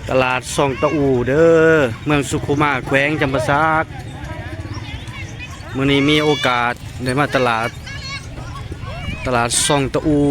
ຕະຫຼາດຊ່ອງຕະອູເດີ ເມືອງສຸຂຸມາ ແຂວງຈຳປາສັກ. ມື້ນີ້ມີໂອກາດໄດ້ມາຕະຫຼາດ ຕະຫຼາດຊ່ອງຕະອູ.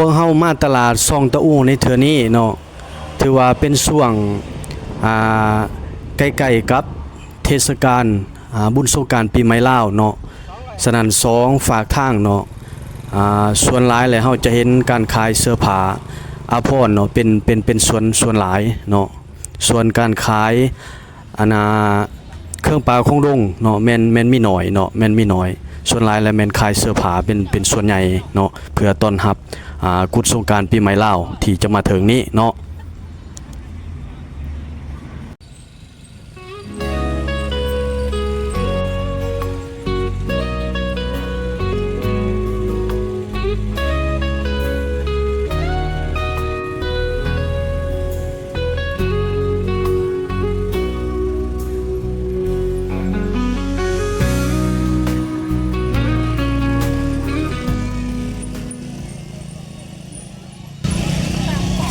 ພວກເຮົາມາຕະຫຼາດຊ່ອງຕະອູໃນເທື່ອນີ້ເນາະ ຖືວ່າເປັນຊ່ວງ ອ່າ ໃກ້ໆກັບເທດສະການ ອ່າ ບຸນສົງການປີໃໝ່ລາວເນາະ. ສະນັ້ນສອງຟາກທາງເນາະ ອ່າ ສ່ວນຫຼາຍແລ້ວເຮົາຈະເຫັນການຂາຍເສື້ອຜ້າອາພອນເນາະ ເປັນ ເປັນ ເປັນສ່ວນ ສ່ວນຫຼາຍເນາະ. ສ່ວນການຂາຍ ອັນນ່າ ເຄື່ອງປ່າຂອງດົງເນາະ ແມ່ນ ແມ່ນມີໜ້ອຍເນາະ ແມ່ນມີໜ້ອຍ. ສ່ວນຫຼາຍແລ້ວແມ່ນຂາຍເສື້ອຜ້າເປັນ ເປັນສ່ວນໃຫຍ່ເນາະ ເພື່ອຕ້ອນຮັບ ອ່າ ກຸດສົງການປີໃໝ່ລາວທີ່ຈະມາເຖິງນີ້ເນາະ.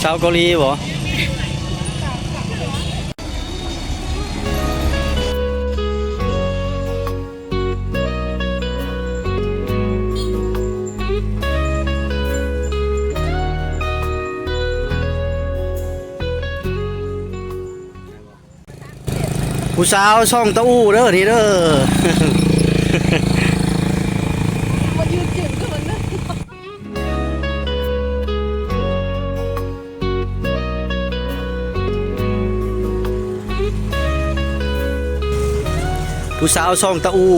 ຊາວເກົາຫຼີບໍ? ຜູ້ສາວຊ່ອງຕາອູເດີ ນີ້ເດີ. ຜູ້ສາວຊ່ອງຕາອູ.